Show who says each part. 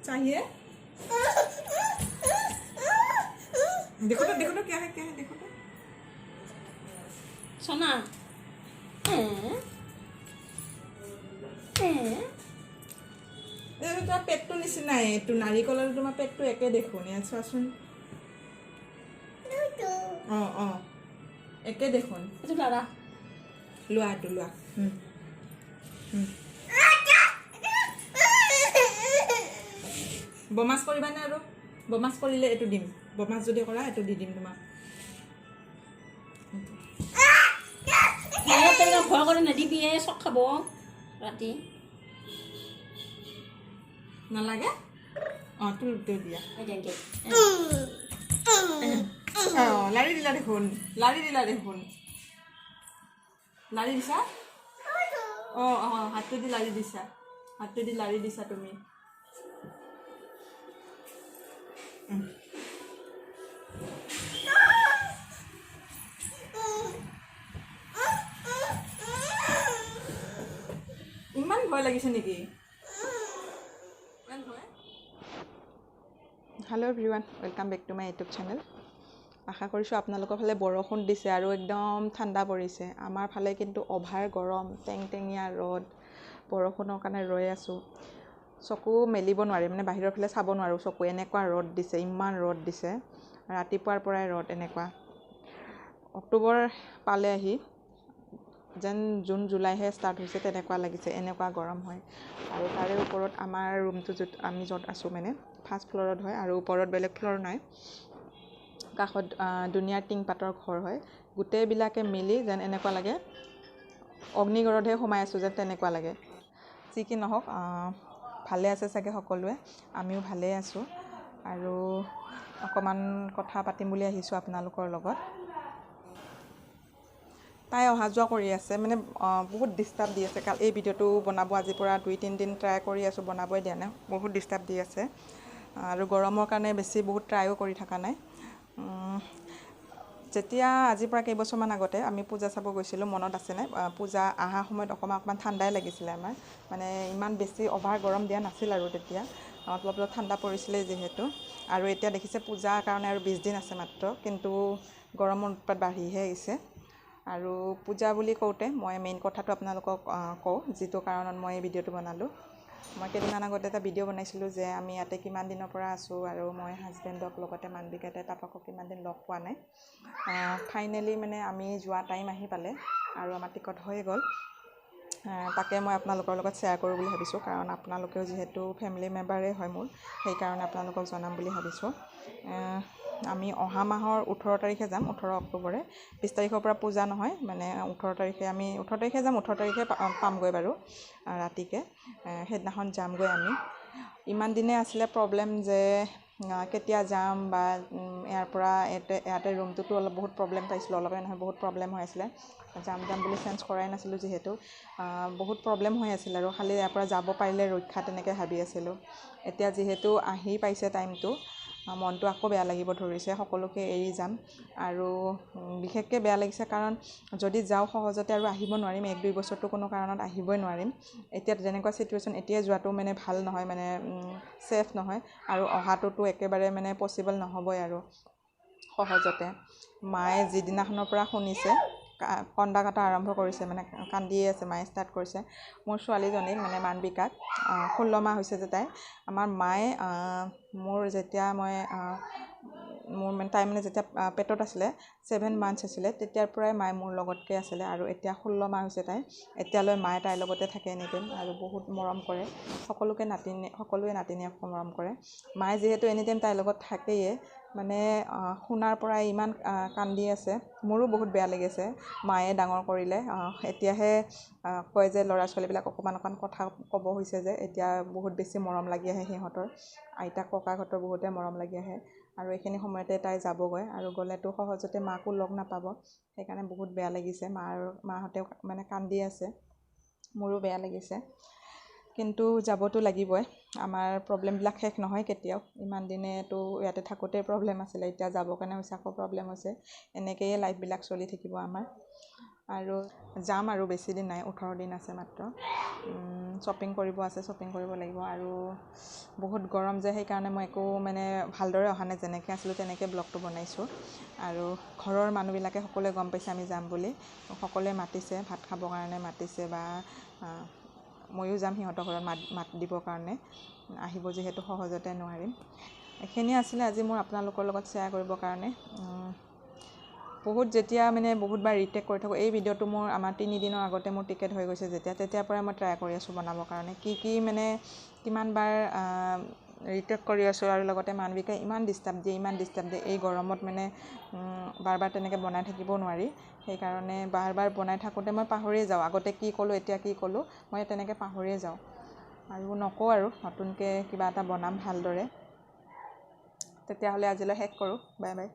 Speaker 1: चाहिए? देखो तो, देखो तो, क्या है, क्या है, देखो तो।
Speaker 2: সোনা। হ্যাঁ হ্যাঁ।
Speaker 1: এইটো তোমাৰ পেটটো নিচিনাই। এইটো নাৰিকল আৰু তোমাৰ পেটটো একে দেখোন। ইয়াত চোৱাচোন। অঁ অঁ, একে দেখোন।
Speaker 2: এইটো লাৰা।
Speaker 1: লোৱা, এইটো লোৱা। উম, উম। বমাছ কৰিবানে? আৰু বমাছ কৰিলে এইটো দিম। বমাছ যদি কৰা, এইটো দি দিম তোমাক।
Speaker 2: এই তেনেকুৱা ভয় কৰি নিদিবি, এই চক খাব ৰাতি।
Speaker 1: নালাগে? অঁ, তোৰ দিয়া।
Speaker 2: এই তেনেকে।
Speaker 1: অঁ, লাৰি দিলা দেখোন, লাৰি দিলা দেখোন। লাৰি দিছা। অঁ অঁ, হাতটো দি লাৰি দিছা, হাতটো দি লাৰি দিছা তুমি। ইমান ভয় লাগিছে নেকি? ইমান ভয়? Hello everyone, welcome back to my YouTube channel. আশা কৰিছোঁ আপোনালোকৰ ফালে বৰষুণ দিছে আৰু একদম ঠাণ্ডা পৰিছে। আমাৰ ফালে কিন্তু অভাৰ গৰম, টেংটেঙীয়া ৰ'দ। বৰষুণৰ কাৰণে ৰৈ আছোঁ। চকু মেলিব নোৱাৰি, মানে বাহিৰৰ ফালে চাব নোৱাৰোঁ চকু, এনেকুৱা ৰ'দ দিছে, ইমান ৰ'দ দিছে। ৰাতিপুৱাৰ পৰাই ৰ'দ এনেকুৱা। অক্টোবৰ পালে আহি যেন জুন জুলাইহে ষ্টাৰ্ট হৈছে তেনেকুৱা লাগিছে, এনেকুৱা গৰম হয়। আৰু তাৰে ওপৰত আমাৰ ৰুমটো য'ত আমি য'ত আছোঁ, মানে ফাৰ্ষ্ট ফ্ল'ৰত হয় আৰু ওপৰত বেলেগ ফ্ল'ৰ নাই। কাষত দুনীয়াৰ টিং পাতৰ ঘৰ হয়। গোটেইবিলাকে মিলি যেন এনেকুৱা লাগে অগ্নিগড়তহে সোমাই আছোঁ যেন তেনেকুৱা লাগে। যি কি নহওক, ভালে আছে চাগে সকলোৱে, আমিও ভালেই আছোঁ। আৰু অকণমান কথা পাতিম বুলি আহিছোঁ আপোনালোকৰ লগত। তাই অহা যোৱা কৰি আছে, মানে বহুত ডিষ্টাৰ্ব দি আছে। কাল এই ভিডিঅ'টো বনাব আজিৰ পৰা 2-3 দিন ট্ৰাই কৰি আছোঁ, বনাবই দিয়া নাই, বহুত ডিষ্টাৰ্ব দি আছে। আৰু গৰমৰ কাৰণে বেছি বহুত ট্ৰাইও কৰি থকা নাই। যেতিয়া আজিৰ পৰা কেইবছৰমান আগতে আমি পূজা চাব গৈছিলোঁ, মনত আছেনে? পূজা অহা সময়ত অকণমান অকণমান ঠাণ্ডাই লাগিছিলে আমাৰ, মানে ইমান বেছি অভাৰ গৰম দিয়া নাছিল আৰু তেতিয়া অলপ অলপ ঠাণ্ডা পৰিছিলে যিহেতু। আৰু এতিয়া দেখিছে, পূজাৰ কাৰণে আৰু 20 দিন আছে মাত্ৰ, কিন্তু গৰমৰ উৎপাত বাঢ়িহে আহিছে। আৰু পূজা বুলি কওঁতে মই মেইন কথাটো আপোনালোকক কওঁ, যিটো কাৰণত মই এই ভিডিঅ'টো বনালোঁ। মই কেইদিনমান আগতে এটা ভিডিঅ' বনাইছিলোঁ যে আমি ইয়াতে কিমান দিনৰ পৰা আছোঁ আৰু মই হাজবেণ্ডক, লগতে মানবিকাতে পাপাকক কিমান দিন লগ পোৱা নাই। ফাইনেলি মানে আমি যোৱা টাইম আহি পালে আৰু আমাৰ টিকট হৈয়ে গ'ল। তাকে মই আপোনালোকৰ লগত শ্বেয়াৰ কৰোঁ বুলি ভাবিছোঁ, কাৰণ আপোনালোকেও যিহেতু ফেমিলি মেম্বাৰেই হয় মোৰ, সেইকাৰণে আপোনালোকক জনাম বুলি ভাবিছোঁ। আমি অহা মাহৰ 18 তাৰিখে যাম, 18 অক্টোবৰে। 20 তাৰিখৰ পৰা পূজা নহয়, মানে 18 তাৰিখে, আমি 18 তাৰিখে যাম, 18 তাৰিখে পামগৈ বাৰু ৰাতিকে। সেইদিনাখন যামগৈ আমি। ইমান দিনে আছিলে প্ৰব্লেম যে কেতিয়া যাম বা ইয়াৰ পৰা ইয়াতে ৰুমটোতো অলপ বহুত প্ৰব্লেম পাইছিলোঁ, অলপে নহয়, বহুত প্ৰব্লেম হৈ আছিলে। যাম যাম বুলি চেঞ্জ কৰাই নাছিলোঁ যিহেতু, বহুত প্ৰব্লেম হৈ আছিল আৰু খালি ইয়াৰ পৰা যাব পাৰিলে ৰক্ষা তেনেকৈ ভাবি আছিলোঁ। এতিয়া যিহেতু আহি পাইছে টাইমটো, মনটো আকৌ বেয়া লাগিব ধৰিছে, সকলোকে এৰি যাম। আৰু বিশেষকৈ বেয়া লাগিছে কাৰণ যদি যাওঁ সহজতে আৰু আহিব নোৱাৰিম, 1-2 বছৰটো কোনো কাৰণত আহিবই নোৱাৰিম। এতিয়া যেনেকুৱা চিটুৱেশ্যন, এতিয়াই যোৱাটো মানে ভাল নহয়, মানে ছেফ নহয় আৰু অহাটোতো একেবাৰে মানে পচিবল নহ'বই আৰু সহজতে। মায়ে যিদিনাখনৰ পৰা শুনিছে, কন্দা কটা আৰম্ভ কৰিছে, মানে কান্দিয়ে আছে। মায়ে ষ্টাৰ্ট কৰিছে। মোৰ ছোৱালীজনীক, মানে মানবিকাক, 16 মাহ হৈছে যে তাই, আমাৰ মায়ে মোৰ যেতিয়া মই মোৰ মানে তাই মানে যেতিয়া পেটত আছিলে, 7 মান্থছ আছিলে, তেতিয়াৰ পৰাই মায়ে মোৰ লগতকৈ আছিলে। আৰু এতিয়া 16 মাহ হৈছে তাই, এতিয়ালৈ মায়ে তাইৰ লগতে থাকে এনি টাইম আৰু বহুত মৰম কৰে সকলোকে, নাতিনী, সকলোৱে নাতিনীয়েকক মৰম কৰে। মায়ে যিহেতু এনি টাইম তাইৰ লগত থাকেয়ে, মানে শুনাৰ পৰাই ইমান কান্দি আছে। মোৰো বহুত বেয়া লাগিছে। মায়ে ডাঙৰ কৰিলে, এতিয়াহে কয় যে ল'ৰা ছোৱালীবিলাক অকণমান অকণমান কথা ক'ব হৈছে যে এতিয়া বহুত বেছি মৰম লাগি আহে সিহঁতৰ। আইতাক ককাকহঁতৰ বহুতে মৰম লাগি আহে। আৰু এইখিনি সময়তে তাই যাবগৈ আৰু গ'লেতো সহজতে মাকো লগ নাপাব, সেইকাৰণে বহুত বেয়া লাগিছে। মাৰ মাহঁতেও মানে কান্দি আছে, মোৰো বেয়া লাগিছে। কিন্তু যাবতো লাগিবই। আমাৰ প্ৰব্লেমবিলাক শেষ নহয় কেতিয়াও। ইমান দিনেতো ইয়াতে থাকোঁতেই প্ৰব্লেম আছিলে, এতিয়া যাবৰ কাৰণে হৈছে, আকৌ প্ৰব্লেম হৈছে। এনেকৈয়ে লাইফবিলাক চলি থাকিব আমাৰ। আৰু যাম আৰু বেছি দিন নাই, 18 দিন আছে মাত্ৰ। শ্বপিং কৰিব আছে, শ্বপিং কৰিব লাগিব। আৰু বহুত গৰম যে, সেইকাৰণে মই একো মানে ভালদৰে অহা নাই, যেনেকৈ আছিলোঁ তেনেকৈ ব্লগটো বনাইছোঁ। আৰু ঘৰৰ মানুহবিলাকে সকলোৱে গম পাইছে আমি যাম বুলি, সকলোৱে মাতিছে, ভাত খাবৰ কাৰণে মাতিছে, বা ময়ো যাম সিহঁতৰ ঘৰত মাত মাত দিবৰ কাৰণে। আহিব যিহেতু সহজতে নোৱাৰিম। এইখিনিয়ে আছিলে আজি মোৰ আপোনালোকৰ লগত শ্বেয়াৰ কৰিবৰ কাৰণে। বহুত যেতিয়া মানে বহুতবাৰ ৰিটেক কৰি থাকোঁ এই ভিডিঅ'টো, মোৰ আমাৰ 3 দিনৰ আগতে মোৰ টিকেট হৈ গৈছে যেতিয়া, তেতিয়াৰ পৰাই মই ট্ৰাই কৰি আছোঁ বনাবৰ কাৰণে। কি কি মানে কিমানবাৰ ৰিটেক কৰি আছোঁ। আৰু লগতে মানবিকাই ইমান ডিষ্টাৰ্ব দিয়ে, ইমান ডিষ্টাৰ্ব দিয়ে। এই গৰমত মানে বাৰ বাৰ তেনেকৈ বনাই থাকিব নোৱাৰি। সেইকাৰণে বাৰ বাৰ বনাই থাকোঁতে মই পাহৰিয়ে যাওঁ, আগতে কি ক'লোঁ, এতিয়া কি ক'লোঁ, মই তেনেকৈ পাহৰিয়ে যাওঁ। আৰু নকওঁ, আৰু নতুনকৈ কিবা এটা বনাম ভালদৰে। তেতিয়াহ'লে আজিলৈ শেষ কৰোঁ। Bye bye.